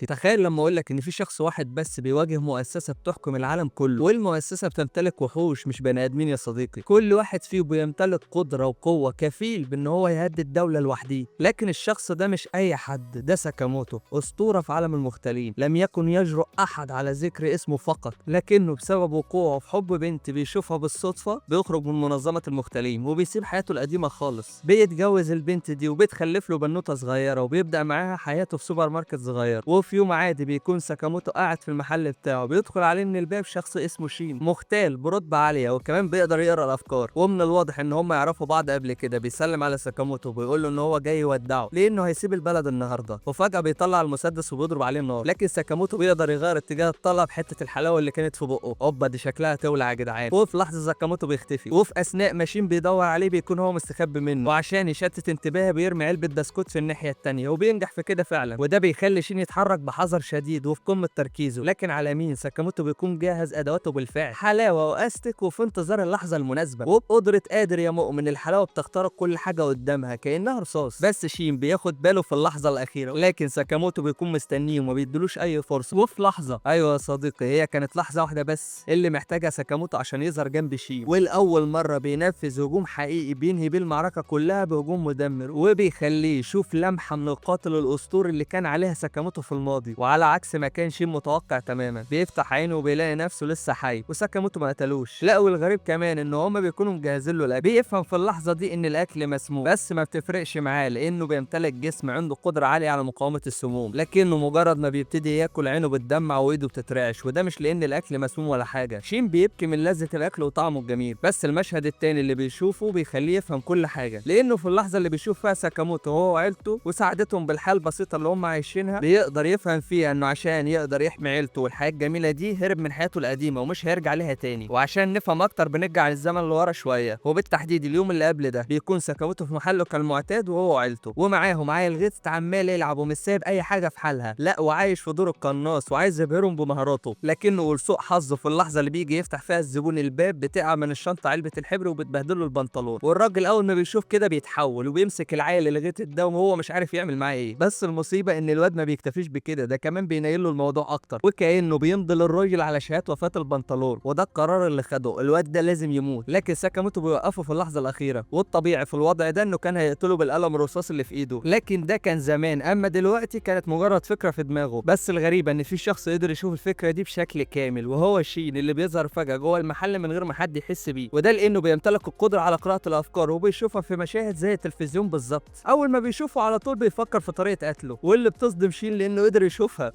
تخيل لما اقول لك ان في شخص واحد بس بيواجه مؤسسة بتحكم العالم كله، والمؤسسة بتمتلك وحوش مش بني ادمين يا صديقي. كل واحد فيه بيمتلك قدره وقوه كفيل بان هو يهدد دولة لوحده. لكن الشخص ده مش اي حد، ده ساكاموتو، اسطورة في عالم المختلين. لم يكن يجرؤ احد على ذكر اسمه فقط، لكنه بسبب وقوعه في حب بنت بيشوفها بالصدفة بيخرج من منظمة المختلين وبيسيب حياته القديمة خالص. بيتجوز البنت دي وبتخلف له بنوته صغيرة، وبيبدا معاها حياته في سوبر ماركت صغير. وفي يوم عادي بيكون ساكاموتو قاعد في المحل بتاعه، بيدخل عليه من الباب شخص اسمه شين، مختال برتبة عالية وكمان بيقدر يقرا الافكار، ومن الواضح ان هم يعرفوا بعض قبل كده. بيسلم على ساكاموتو وبيقول له ان هو جاي يودعه لانه هيسيب البلد النهارده. وفجاة بيطلع المسدس وبيضرب عليه النار، لكن ساكاموتو بيقدر يغير اتجاه الطلقة بحته الحلاوة اللي كانت في بقه. اوبا دي شكلها تولع يا جدعان. وفي لحظة ساكاموتو بيختفي، وفي اثناء ما شين بيدور عليه بيكون هو مستخبي منه، وعشان يشتت انتباهه بيرمي علبة بسكوت في الناحية الثانية وبينجح في كده فعلا. وده بيخلي شين يتحرك بحذر شديد وفي قمة تركيزه. لكن على مين؟ ساكاموتو بيكون جاهز ادواته بالفعل، حلاوة واستك، وفي انتظار اللحظة المناسبة. وبقدره قادر يا مؤمن الحلاوة بتخترق كل حاجة قدامها كانها رصاص. بس شين بياخد باله في اللحظة الاخيرة، لكن ساكاموتو بيكون مستنيه وما بيدلوش اي فرصة. وفي لحظة، ايوه يا صديقي، هي كانت لحظة واحدة بس اللي محتاجها ساكاموتو عشان يظهر جنب شين، والاول مرة بينفذ هجوم حقيقي بينهي بيه المعركة كلها بهجوم مدمر، وبيخليه يشوف لمحه من القاتل الاسطوري اللي كان عليها ساكاموتو في الماضي. وعلى عكس ما كان شين متوقع تماما، بيفتح عينه وبيلاقي نفسه لسه حي وساكاموتو ما قتلوش. لا والغريب كمان ان هما بيكونوا مجهزين له الاكل. بيفهم في اللحظة دي ان الاكل مسموم، بس ما بتفرقش معاه لانه بيمتلك جسم عنده قدره عالية على مقاومة السموم. لكنه مجرد ما بيبتدي ياكل عينه بتدمع وايده بتترعش، وده مش لان الاكل مسموم ولا حاجة. شين بيبكي من لذة الاكل وطعمه الجميل. بس المشهد التاني اللي بيشوفه بيخليه يفهم كل حاجة، لانه في اللحظة اللي بيشوف فيها ساكاموتو هو وعيلته وساعدتهم بالحياة البسيطة اللي هم عايشينها، بيقدر يفهم فيها انه عشان يقدر يحمي عيلته والحياة الجميلة دي هرب من حياته القديمة ومش هيرجع ليها تاني. وعشان نفهم اكتر بنرجع للزمن اللي ورا شوية، وبالتحديد اليوم اللي قبل ده. بيكون ساكاموتو في محله كالمعتاد وهو وعيلته، ومعاهم عيل غيت عمال يلعب ومش سايب اي حاجة في حالها، لا وعايش في دور القناص وعايز يبهرهم بمهاراته. لكنه ولسوء حظه في اللحظة اللي بيجي يفتح فيها الزبون الباب بتقع من الشنطة علبة الحبر وبتبهدله البنطلون. والراجل اول ما بيشوف كده بيتحول وبيمسك العيل اللي غيت ده وهو مش عارف يعمل معاه ايه. بس المصيبة ان الواد ما بيكتفيش بكده، ده كمان بينيل له الموضوع اكتر، وكانه بيمضي للراجل على شهادة وفاه البنطلون. وده القرار اللي خده، الواد ده لازم يموت. لكن ساكاموتو بيوقفه في اللحظة الاخيرة، والطبيعي في الوضع ده انه كان هيقتله بالقلم الرصاص اللي في ايده، لكن ده كان زمان، اما دلوقتي كانت مجرد فكرة في دماغه. بس الغريبة ان في شخص قدر يشوف الفكرة دي بشكل كامل، وهو شين اللي بيظهر فجاة جوه المحل من غير ما حد يحس بيه. وده لانه بيمتلك القدرة على قراءة الافكار وبيشوفها في مشاهد زي التلفزيون بالظبط. اول ما بيشوفه على طول بيفكر في طريقه قتله، واللي بتصدم شين لانه قدر يشوفها.